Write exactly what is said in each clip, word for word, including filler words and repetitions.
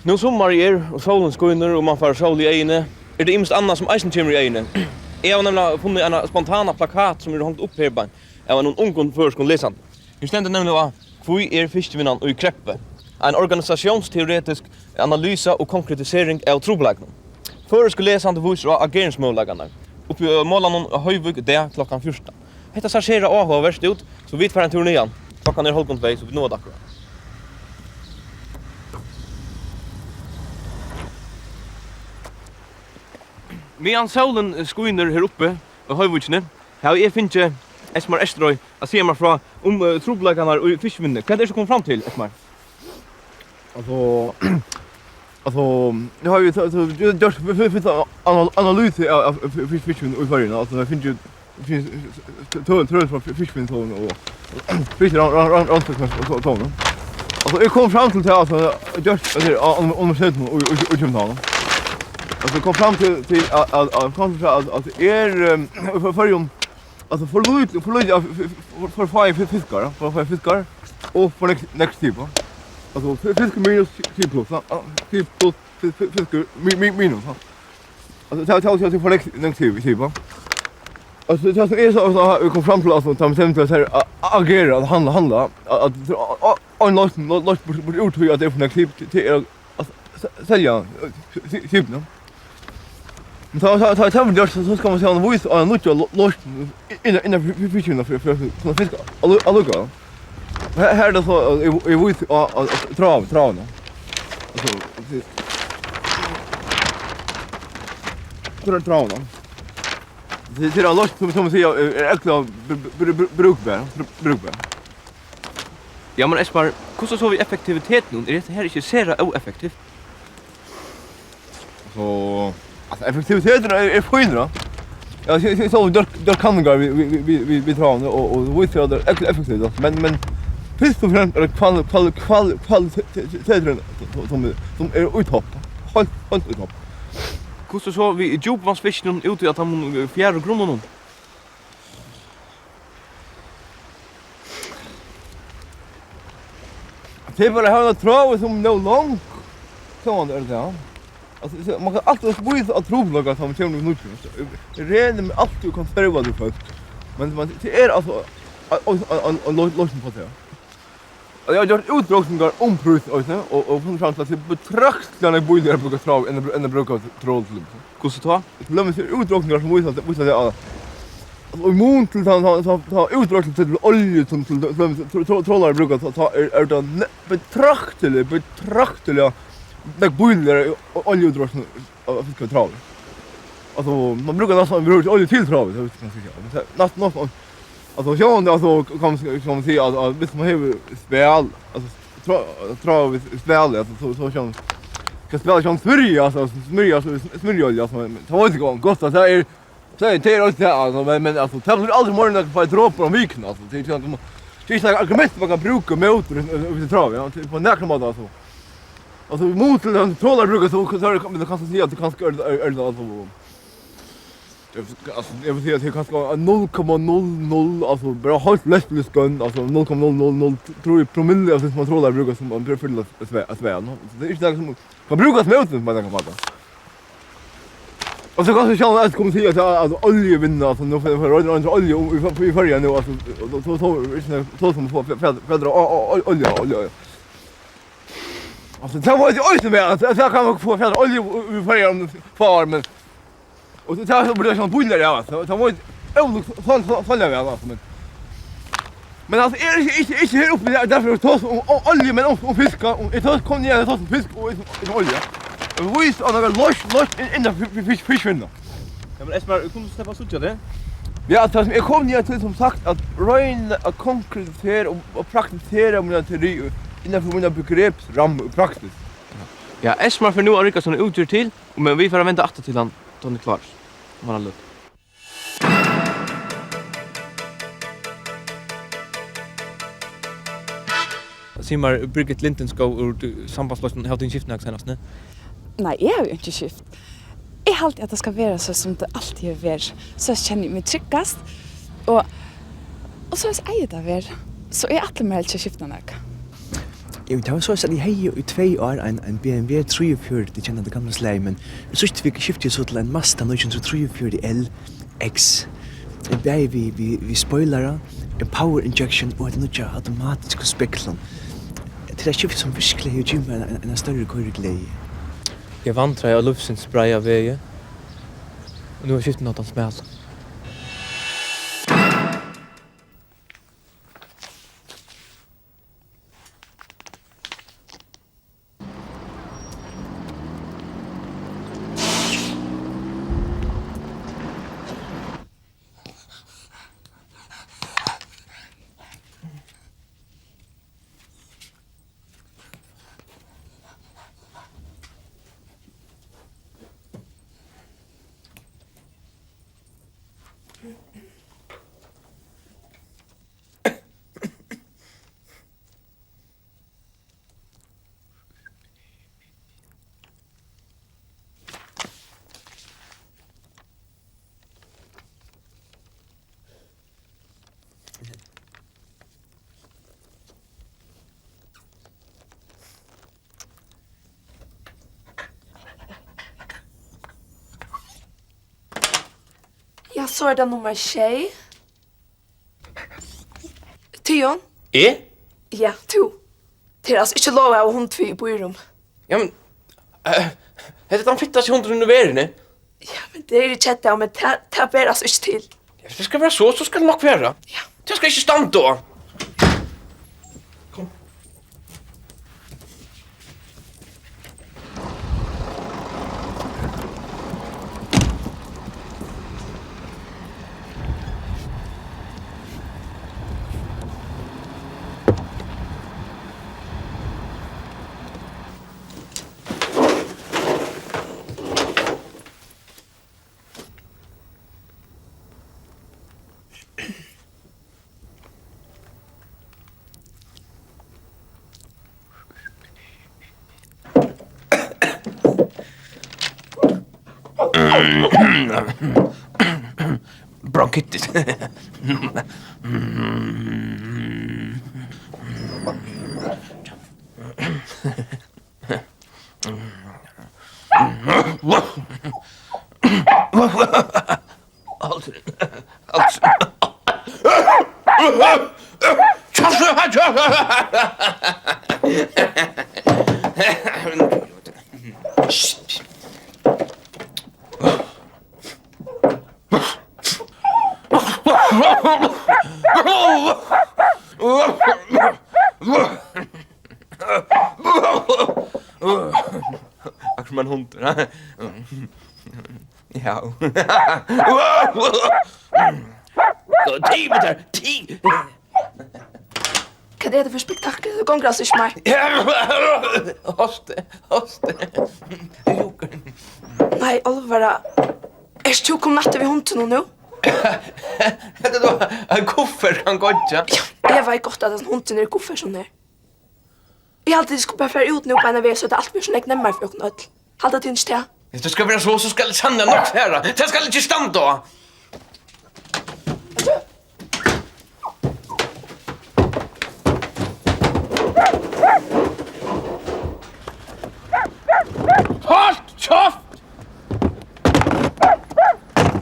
Nú summarið er, og sólin skínur, og mann fær sól í eyguni, er tað ymiskt annað, sum eisini kemur í eyguni. Eg havi nemliga funnið eina spontana plakat, sum er hongd upp her beint av einum ungum føroyskum lesandi. Her stendur nemliga á: Hví er fiskivinnan í kreppu? Ein organisatiónsteoretisk analysa og konkretisering av trupulleikanum. Føroyskur lesandi vísir á ageringsmøguleikarnar uppi á Molanum á Hoyvík í dag klokkan fjúrtan. Hetta sær sera áhugavert út, so vit fara ein túr niðan. Klokkan er hálvgum tvey, so vit náa tað akkurát. Meðan sólin skínur her uppi í Hoyvíkini, havi eg fingið Esmar Eysturoy at siga mær frá um, eh, trupulleikarnar í fiskivinnuni. Hvat er so komið fram til, Esmar? Altso, altso, nú hava vit so, so gjørt, gjørt fyrsta anal-, analysu av, av fi-, fi-, fiskinum í Føroyum. Altso, vit fingu, fingu tøl, tøl frá fi-, fiskivinnstovuni og fiskirann-, rann-, rann-, rannsóknarstofuni. Altso, eg kom fram til tað, altso, gjørt, altso, á, á, á universitetinum í, í, í København. Altso, eg kom fram til, til at, at, at, kom fram til at, at er, ehm, í Føroyum, altso, for lítið, for lítið, for, for, for fáir fi-, fiskar, for fáir fiskar, og for nógv, nógv skip. Altso, fi-, fiskur minus skip pluss, ja. Skip pluss fi-, fi-, fiskur mi-, mi-, minus, ja. Altso, tað, tað, tað, tað er for nógv, nógv skip, skip, ja. Altso, tað sum er so, so, vit koma fram til, altso, tað sum tað er at, at agera, at handla, handla, at, at, at, at, ein loysn, lo-, loysn burtur, burtur úr tí, at tað er for nógv skip, tað er at se-, selja, eh, si-, skipini. Men tá, tá, tá, tá er gjørt, so, so skal man siga, hann vísir á nýggja lo-, loysn innan, innan fi-, fi-, fiskina fyri, fyri at kunna fiska allu-, allíkavæl. Her, her er tað so, at eg, eg vísi á, á, á tráðu, tráðuna. Altso, tað, tráðu, tráðuna. Tað, tað er ein loysn, sum, sum eg sigi, er, er ógvuliga br-, br-, br-, brúkbar, br-, brúkbar. Ja, men Esmar, hvussu so við effektivitetinum? Er hetta her ikki sera óeffektivt? So, altso, effektiviteturin er, er fínur, ja. Ja, so, so, so gjørt, gjørt kanningar við, við, við, við, við tráðuni, og, og vísir at tað er eff-, effektivt, altso. Men, men fyrst og fremst er tað kval-, kval-, kval-, kvaliteturin, sum, sum er, sum er í topp. Heilt, heilt í topp. Hvussu so við djúpvatnsfiskinum úti á teimum, eh, fjaru grunnunum? Tey bara hava eina tráðu sum er nóg long, sjálvandi er tað. Altso, so man kann altíð vísa á trupulleikar, sum kemur við nýggjum. Eg reni meg altíð við konservativ fólk, men, men tað er altso ein, ein, ein, ein lo-, loysn á tað. Og eg havi gjørt útrokningar um prís eisini, og, og funnið fram til, at tað er betraktiliga nógv bíligari at brúka tráðu enn at br-, enn at brúka tráðu til dømis. Hvussu tá? Til dømis eru útrokningar sum vísa, vísa tað, at, at í mun til tá, tá, tá, tá útrokning til olju, sum til dømis tr-, tr-, trálarar brúka, tá, tá er, er tað ne-, betraktiliga, betraktiliga nógv bíligari o-, oljuútrokning at fiska við tráðu. Altso, man brúkar næstan yvirhøvur ikki olju til tráðu, tað veit eg kanska ikki, men tað er næstan, næstan, altso, sjálvandi, altso, kann man, kann man siga, at, at viss man hevur spæl, altso, trá-, tráðu við spæli, altso, so, so sjálvandi, skal spæla sjálvandi smyrji, altso, smyrji, altso, smyrjiolju, altso, men tað veit eg gott, at tað er, tað er, tað er eisini tað, altso, men, men, altso, tað blívur aldri meira enn eitt par dropar um vikuna, altso, tað er ikki, tað er ikki nakað argument man kann brúka móti, eh, eh, tráðu, ja, tað er á nakran máta, altso. Altso, í mun til tann trálarar brúka, so, so er, men kanska siga, at tað kanska er, er, er, altso, eg, altso, eg vil siga, at tað er kanska null komma null null, altso, bara heilt lettliga skønn, altso, null komma null null null trý promille av tí, sum ein trálari brúkar, sum man brúkar fyri at svæ-, at svæva, no? So tað er ikki nakað, sum kann brúkast móti, sum man kann fata. Og so kanska sjálvandi eisini koma til at, at, at oljuvinna, altso, nú fer, fer royndin, royndin olju í, í, í Føroyum nú, altso, so, so, so, so, so sum for, for, for, for, olja, olja, olja. Altso, tað veit eg eisini væl, at tað kann man fáa fata olju í, í Føroyum um fá ár, men, og tað, tað blívur sovorðið bíligari av, altso, tað veit eg ólukk-, so, so, so væl, altso, men, men altso, eg eri ikki, ikki, ikki her uppi, tað er, tað er fyri at tosa um, um olju, men um, um fiska, um, eg tosi, kom niðan, eg tosi um fisk og um, um olju. Og vís, at tað er loysn, loysn inn, innan fi-, fi-, fisk, fiskivinnu. Ja, men Esmar, kunnu vit sleppa at síggja teg? Ja, tað sum eg kom niðan til, sum sagt, at royna at konkretisera og, og praktisera mína teori innan fyri mína begrepsrammu í praksis. Ja, Esmar fer nú at rigga sína útgerð til, og men vit fara at venda aftur til hann, tá hann er klárur. Um eina løtu. Sig mær, Birgit Lindenskov úr Sambandsflokkinum, hava tygum skift nakað seinast, ne? Nei, eg havi jú ikki skift. Eg haldi, at tað skal vera so, sum tað altíð hevur verið. Soleiðis kenni eg meg tryggast, og, og soleiðis eigur tað at vera. So eg ætli mær helst ikki at skifta nakað. Jú, tað var soleiðis, at eg hevði í tvey ár ein, ein B M W trýogfjøruti, kennir tað gamla slagið, men í síðstu viku skifti eg so til ein Mazda níggju hundrað og trýogfjøruti L X. Bæði við, við, við spoilara, ein power injection og hetta nýggja automatisku speglum. Tað er eitt skifti, sum virkiliga hevur givið mær eina, eina, eina størri koyrigleði. Eg vandraði á lívsins breiða vegi, og nú er skifti á tann smala. Ja, so er tað nummar sjey. Tíðin? Eg? Ja, tú. Tað er altso ikki lov at hava hund við í býrúm. Ja, men, eh, hetta er tann fittasti hundurin í verðini. Ja, men tað er ikki hetta, men tað, tað ber altso ikki til. Ja, tað skal vera so, so skal tað nokk vera. Ja. Tað skal ikki standa á. Kom. Bronkittis. Aldrin. Aldrin. Akkurát sum ein hundur, ha? Ja. Tig við tær, tig! Hvat er hetta fyri spektakel? Tú gongur altso ikki meir. Hosti, hosti. Sjúkur. Nei, álvara. Ert tú komin aftur við hundinum nú? Hetta er ein kuffert, kann goyggja. Ja, eg veit gott, at hasin hundurin er í kuffertinum her. Eg haldi, tit skulu bara fara út nú beinanvegin, so tað alt verður so nógv nemmari fyri okkum øll. Halda tit ikki tað? Hvis tað skal vera so, so skal tað sanniliga nokk fara. Tað skal ikki standa á. Halt kjaft!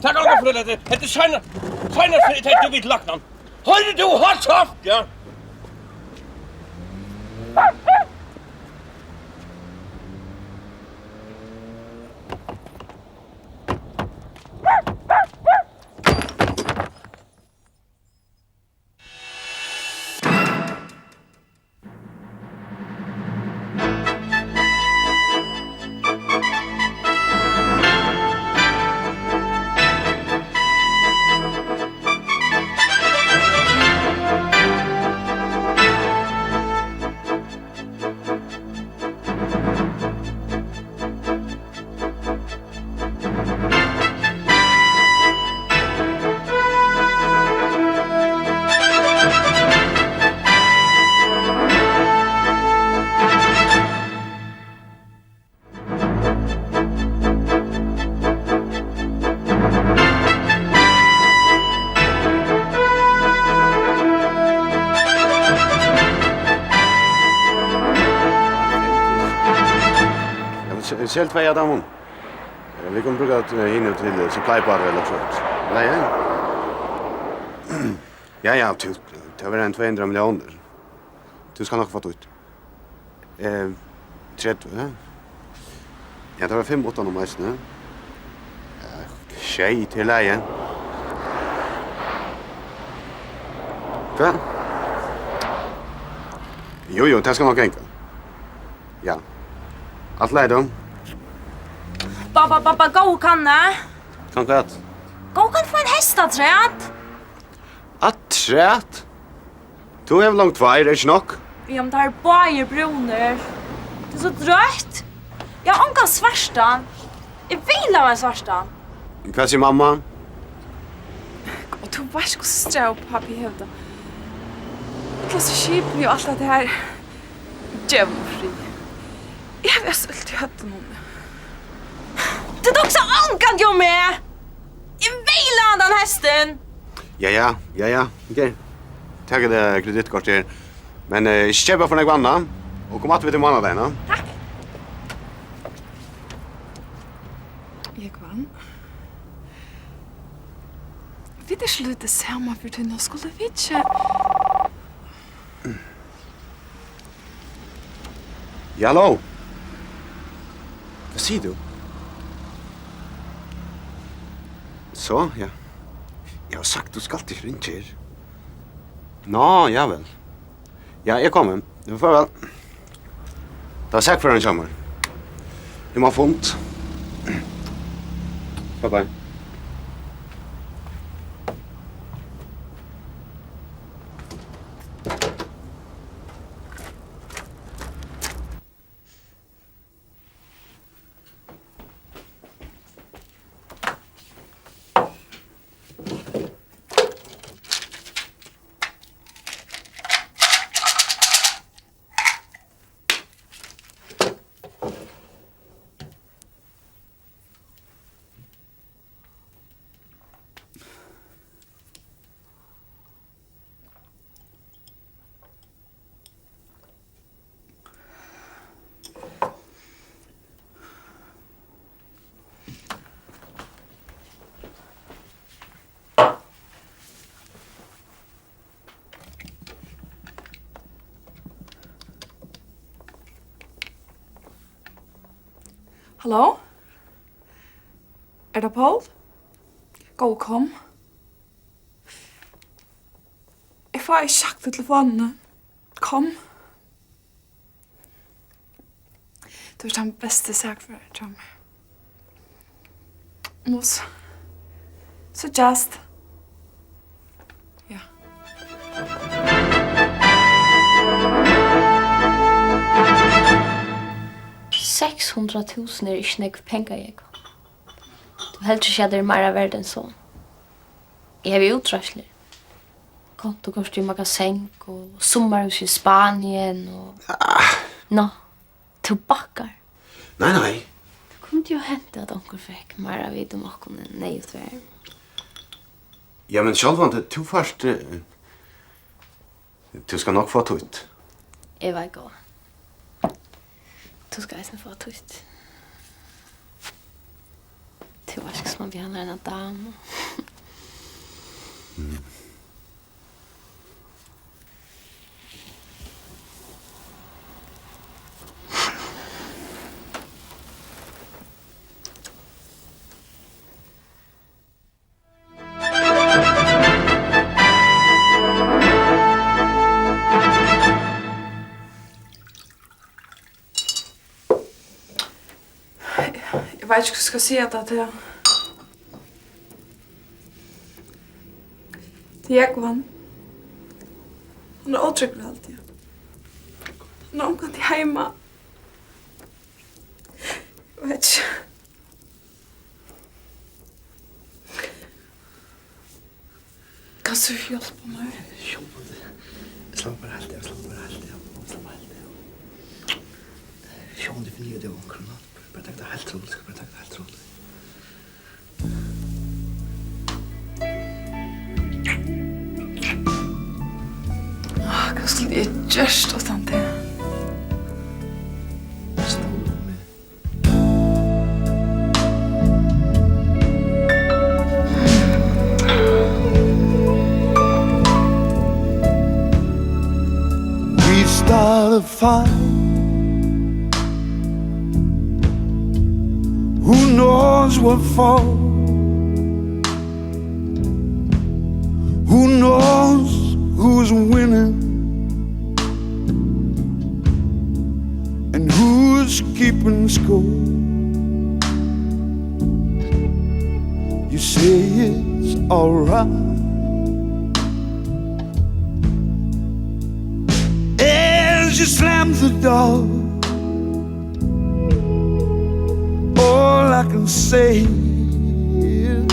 Tak ongan fyri hetta. Hetta er seina-, seinasta eg taki við til læknan. Hoyrir tú, halt kjaft, ja? Sel tvey av teimum. Eh, vit kunnu brúka, eh, hini til, eh, supply-bátar ella okkurt. Nei, ja. Ja, ja, tú, tað verður ein tvey hundrað milliónir. Tú skalt nokk fáa títt. Eh, tretivu, ja. Ja, tað var fimm uttan um eisini. Ja, sjey, tað er í lagi. Hvat? Jú, jú, tað skal nokk ganga. Ja. Alt í lagi, tú. Babba, babba, góði, kann eg? Kann hvat? Góði, kann eg fáa ein hest afturat? Afturat? Tú hevur longu tveir, er ikki nokk? Ja, men teir eru báðir brúnir. Tað er so droytt. Eg havi ongan svartan. Eg vil hava ein svartan. Hvat sigur mamma? Og tú veitst, hvussu strævið pápi hevur tað. Allar hesar skipini og alt tað her. Gev mær frið. Eg havi so ilt í høvdinum. Tú hugsar ongantíð um meg! Eg vil hava handan hestin! Ja, ja, ja, ja, ok. Tak eitt, eh, kredittkort her. Men, eh, ikki keypa for nógv annað, og kom aftur við tí mánadagin, ja? Takk. Jógvan. Vit eru ikki líka saman fyri tí, nú skulu vit ikki. Ja, halló. Hvat sigur tú? So, ja. Eg havi sagt, tú skalt ikki ringja her. Nå, ja vel. Ja, eg komi. Farvæl. Tað var sakførarin hjá mær. Eg má á fund. Bye bye. Halló? Er tað Poul? Góði, kom. Eg fái ikki sagt í telefonini. Kom. Tú ert tann besti sakførarin hjá mær. Mus. Síggjast. Ja. Seks hundrað túsund eru ikki nógvir pengar, Jógvan. Tú heldur ikki, at tað er meira verd enn so? Eg havi útreiðslur. Kontokort í Magaseng og summarhús í Spanien og... Ah. Nå, tú bakkar. Nei, nei. Tað kundi jú hent, at onkur fekk meira at vita um okkum, enn neyðugt var. Ja, men sjálvandi, tú fært, eh, tú skalt nokk fáa títt. Eg veit, góða. Tú skalt eisini fáa títt. Tú veitst, hvussu man behandlar eina damu. Mm. Eg veit ikki, hvat eg skal siga tað til. Til Jógvan. Hann er ótrúgvur, haldi eg. Hann er ongantíð heima. Eg veit ikki. Kanst tú hjálpa mær? Sjálvandi. Slappa bara heilt av, slappa bara heilt av, slappa heilt av. Sjálvandi finni eg út av onkrum, ná. Bara tak tað heilt róligt, skal bara taka tað heilt róligt. Ah, hvat skuldi eg gjørt uttan teg? Stól við meg. Who knows what for? Who knows who's winning and who's keeping score? You say it's alright as you slam the door. All I can say is,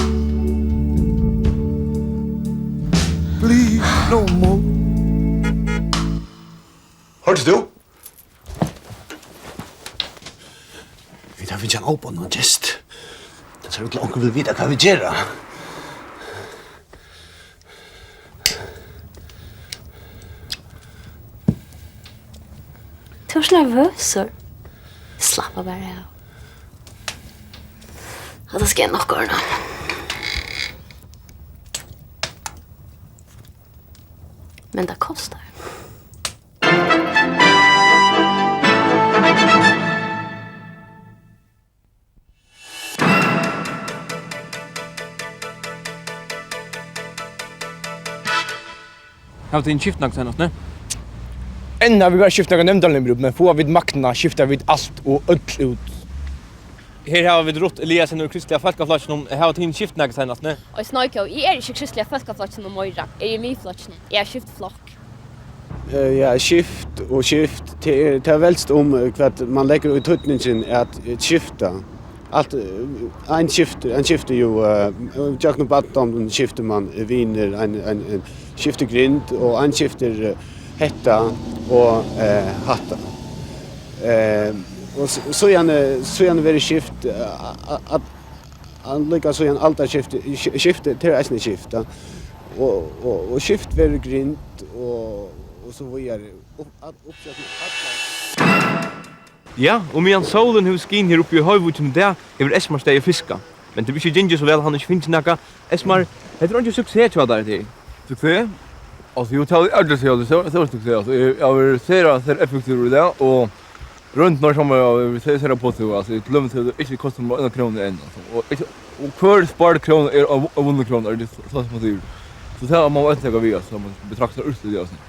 please, no more. Hoyrdi tú? Vit hava fingið ein óboðnan gest. Tað sær út til, onkur vil vita, hvat vit gera. Tú ert nervøsur. Slappa bara av. Hatta skal eg nokk ordna. Men tað kostar. Hava tygum skift nakað seinast, nei? Enn hava vit bara skift nakað nevndarlimir út, men fáa vit maktina, skifta vit alt og øll út. Her hava vit Ruth Eliasen úr Kristiliga Fólkaflokkinum. Hava tygum skift nakað seinast, nei? Oj, Snøgghøg, eg eri ikki í Kristiliga Fólkaflokkinum meira. Eg eri í Miðflokkinum. Eg havi skift flokk. Eh, ja, skift og skift. Tað er, tað veldst um, eh, hvat man leggur í týdningin at, eh, skifta. Alt, eh, ein skiftir, ein skiftir jú, eh, gjøgnum barndómin skiftir man, eh, vinir, ein, ein, ein skiftir grind, og ein skiftir, eh, hetta og, eh, hatta. Eh, og s-, síðani, síðani verður skift, eh, a-, a-, at, at líka síðan aldarskifti, ski-, skifti, tað er eisini skift, ja. Og, og, og skift verður grind og, og so víðari. Upp-, at uppsøkja allar. Ja, og meðan sólin hevur skin her uppi í Hoyvíkini í dag, hevur Esmar staðið og fiskað. Men tað er ikki gingið so væl, hann hevur ikki fingið nakað. Esmar, hetta er eingin suksess hjá tær, tað. Suksess? Altso, jú, tað er aldri suksess, tað er, tað er suksess. Altso, eg, eg havi verið sera, sera effektivur í dag, og royndirnar sum eg havi verið sera, sera positivur, altso, eg gloymdi, tað ikki kostar mær eina krónu enn, altso. Og ikki, og hvør spard króna er av, av vunnin króna, er tað so, sum man sigur. So tað má man eisini taka við, altso, man betraktar úrslitið, altso.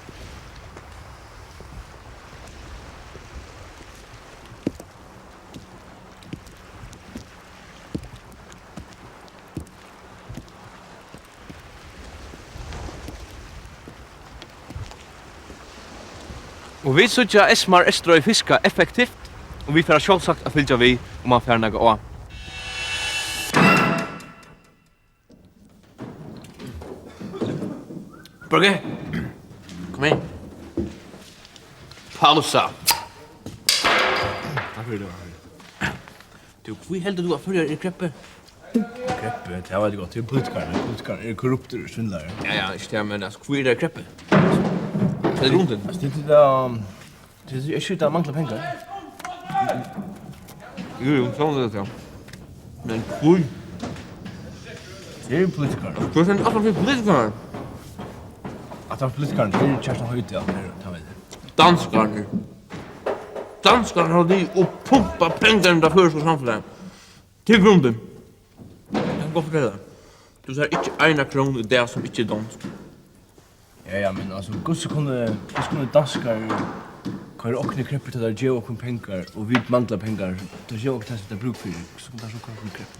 Og vit síggja Esmar Eysturoy fiska effektivt, og vit fara sjálvsagt at fylgja við, um hann fær nakað á. Børge, kom her. Pausa. Takk fyri tað. Tú, hví heldur tú, at Føroyar eru í kreppu? Kreppu, tað veit eg gott. Tað eru politikararnir. Politikararnir eru korruptir og svindlarar. Ja, ja, ikki tað, men, altso, hví eru teir í kreppu? Hvat er grundin? Altso, tað er, um, Tað er ikki, tað manglar pengar. Jú, jú, soleiðis er tað. Men hví? Tað eru politikarar. Hvussu er tað fyri politikarar? At tað eru politikarar, tað er Kjartan Hoydal, tað er, tað veit eg. Danskararnir. Danskararnir hava ligið og pumpað pengar inn í tað føroyska samfelagið. Tað er grundin. Eg kann gott fortelja tær. Tú sært ikki eina krónu í dag, sum ikki er donsk. Ja, ja, men altso, hvussu kunnu, hvussu kunnu danskarar koyra okkum í kreppu, tá teir geva okkum pengar, og vit mangla pengar, teir geva okkum tað, sum teir brúka fyri, hvussu kunnu teir so koyra okkum í kreppu?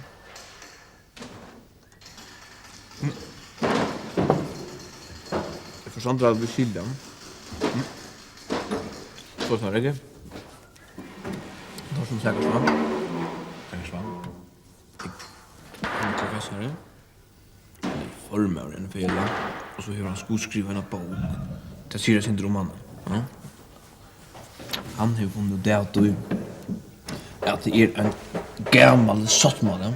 Eg forstår aldri, at vit skilja. Hvussu er tað, Rikki? Tað er sum Sækar Svamp. Sækar Svamp. Hann er professari, hann er formaður í einum felag, og so hevur hann skuldskrivað eina bók. Tað sigur eitt sindur um hann, ja. Hann hevur funnið út av tí, at tað er ein gamal sáttmáli.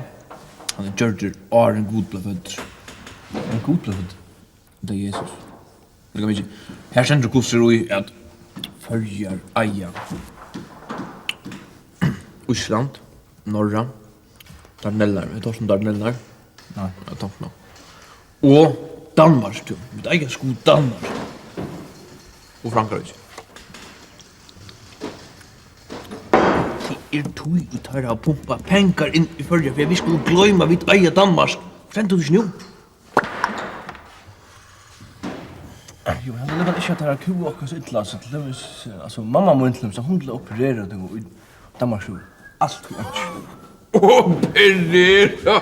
Hann er gjørdur, áðrenn Gud bleiv føddur. Áðrenn Gud bleiv føddur? Tað er Jesus. Líka mikið. Her stendur, hvussu er í, at Føroyar eiga Ísland, Norra, Dardanellar. Vit tosa um Dardanellar. Nei. Ja, takk fyri. Og Danmark, tú. Vit eiga sko Danmark. Og Frankrike. er tíð, ið teir hava pumpað pengar inn í Føroyar, fyri at vit skulu gloyma, at vit eiga Danmark. Forstendur tú ikki nú? Jú, men heldur at ikki, at teir hava kúgað okkum so illa, so til dømis, eh, altso, mamma mín til dømis, hon bleiv opererað, tú, í Danmark, jú. Alt fyri einki. Opererað?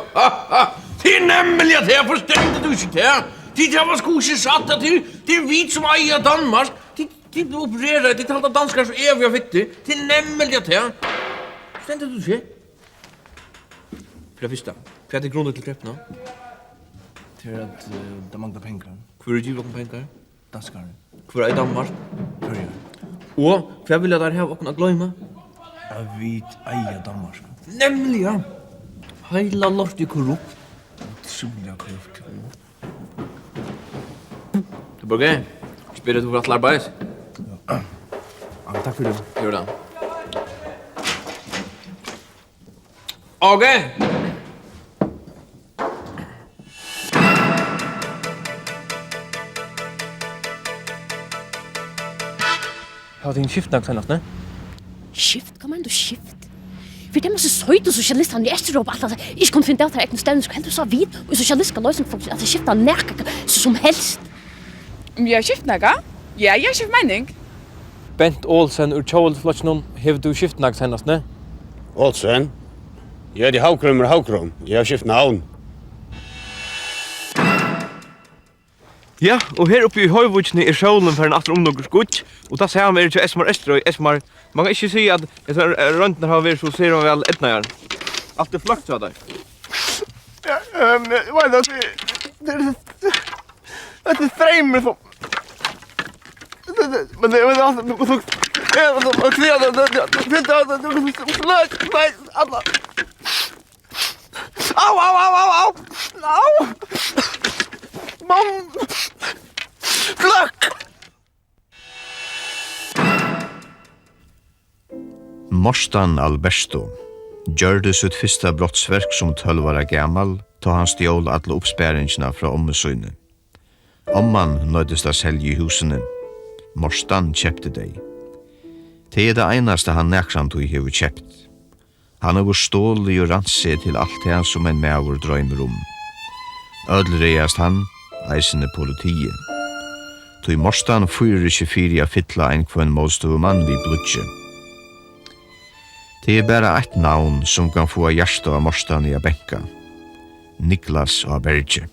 Tað er nemliga tað, forstendur tú ikki tað? Tit hava skuldsett, at tað er, tað er vit, sum eiga Danmark. Tit, tit operera, tit halda danskar so evigt fitt. Tað er nemliga tað. Forstendur tú ikki? Fyri tað fyrsta, hvat er grundin til kreppuna? Tað er, at, eh, tað manglar pengar. Hvør hevur givið okkum pengar? Danskarin. Hvør eigur Danmark? Føroyar. Og hvat vilja teir hava okkum at gloyma? At vit eiga Danmark. Nemliga! Heila lortið er korrupt. Ótrúliga korrupt. Tú borgar? Spyr, tú fert til arbeiðis? Ja. Ja, takk fyri tað. Ger tað. Ok. Hava tygum skift nakað seinast, nei? Skift? Hvat meinar tú, skift? Fyri tey mest søtu sosialistarnir í Eystureuropa, ætla at ikki kunnu finna út av teirra egnu stevnu, so heldur tú so, at vit í Sosialistiska Loysingaflokkinum ætla at skifta nakað so sum helst? Um eg havi skift nakað? Ja, eg havi skift meining. Bent Olsen úr Tjóðveldisflokkinum, hevur tú skift nakað seinast, ne? Olsen? Eg eiti Havgrímur Havgrím. Eg havi skift navn. Ja, og her uppi í Hoyvíkini er sólin farin aftur um nøkur skýggj, og tað sama er hjá S M R Eysturoy. S M R, man kann ikki siga, at hesar, eh, royndirnar hava verið so sera væl eydnaðar. Alt er fløkt hjá tær. Ja, ehm, eg veit at tað, tað er, tað er streymur sum, men tað, men tað, men tað, nei, alla. Au, au, au, au, au! Au! Mam-, fløkk! Mortan Alberto gjørdi sítt fyrsta brotsverk sum tólv ára gamal, tá hann stjól alla uppsparingina frá ommu síni. Omman noyddist at selja húsini. Mortan keypti tey. Tað er tað einasta, hann nakrantíð hevur keypt. Hann hevur stolið og rænt seg til alt tað, sum ein maður droymir um. Øll ræðast hann, eisini politiið. Tí Mortan fýrir ikki fyri at fylla ein hvønn mótstøðumann við blýggi. Tað er bara eitt navn, sum kann fáa hjartað á Mortani at banka. Niklas á Bergi.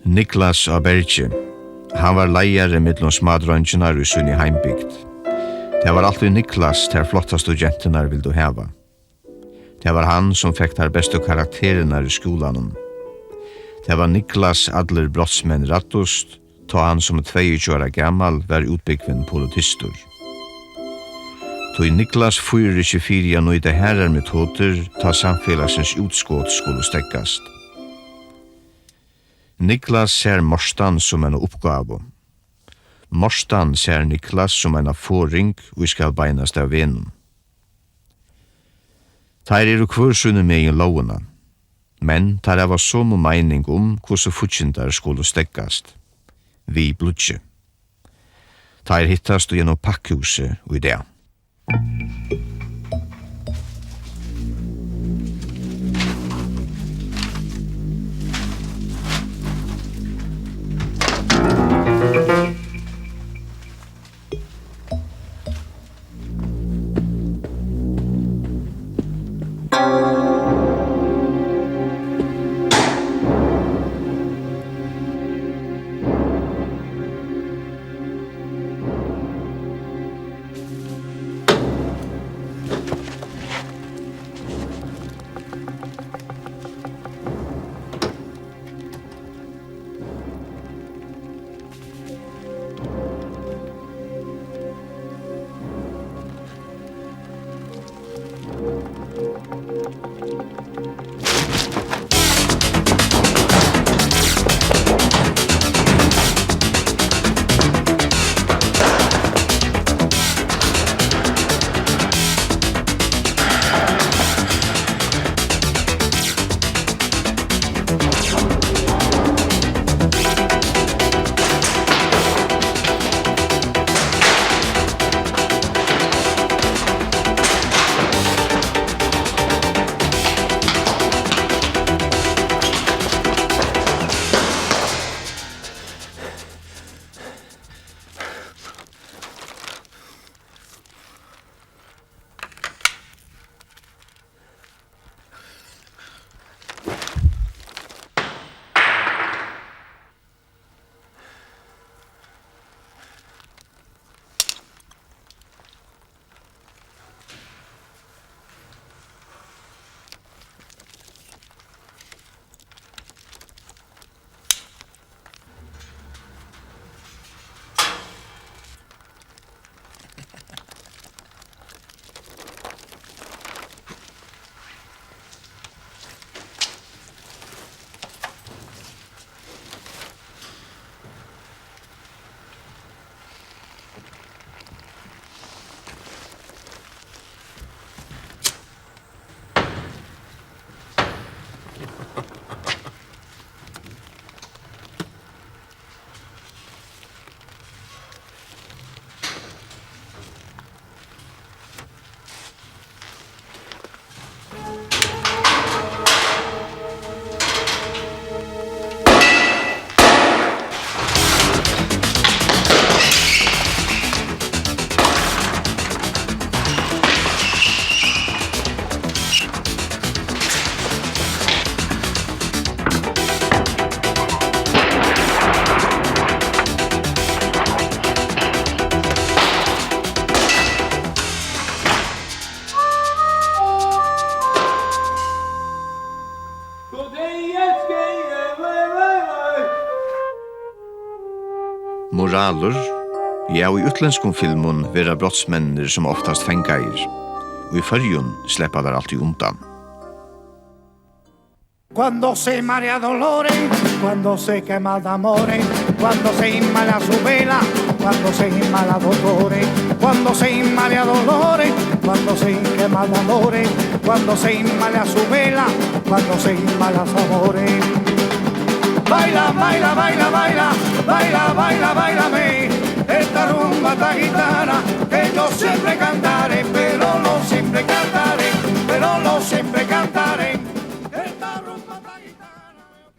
Niklas á Bergi. Hann var leiðari millum smádreingirnar í síni heimbygd. Tað var altíð Niklas, tær flottastu genturnar vildu hava. Tað var hann, sum fekk tær bestu karakterarnar í skúlanum. Tað var Niklas, allir brotsmenn ræddust, tá hann sum tveyogtjúgu ára gamal var útbúgvin politistur. Tí Niklas fýrir ikki fyri at nýta harðar metodir, tá samfelagsins útskot skulu steðgast. Niklas sær Mortan sum eina uppgávu. Mortan sær Niklas sum eina forðing, ið skal beinast av vegnum. Teir eru hvør sínum megin lógina, men teir hava somu meining um, hvussu fíggindar skulu steðgast. Við blýggi. Teir hittast í einum pakkhúsi í dag. Ralur, ja, í útlendskum filmum verða brotsmenninir sum oftast fangaðir. Í Føroyum sleppa teir altíð undan. Cuando se marea Dolores, cuando se quema de amores, cuando se inmala su vela, cuando se inmala Dolores, cuando se marea Dolores, cuando se quema de amores, cuando se inmala su vela, cuando se inmala su amores. Baila, baila, baila, baila, baila, baila, bailame esta rumba, esta gitana que yo siempre canto.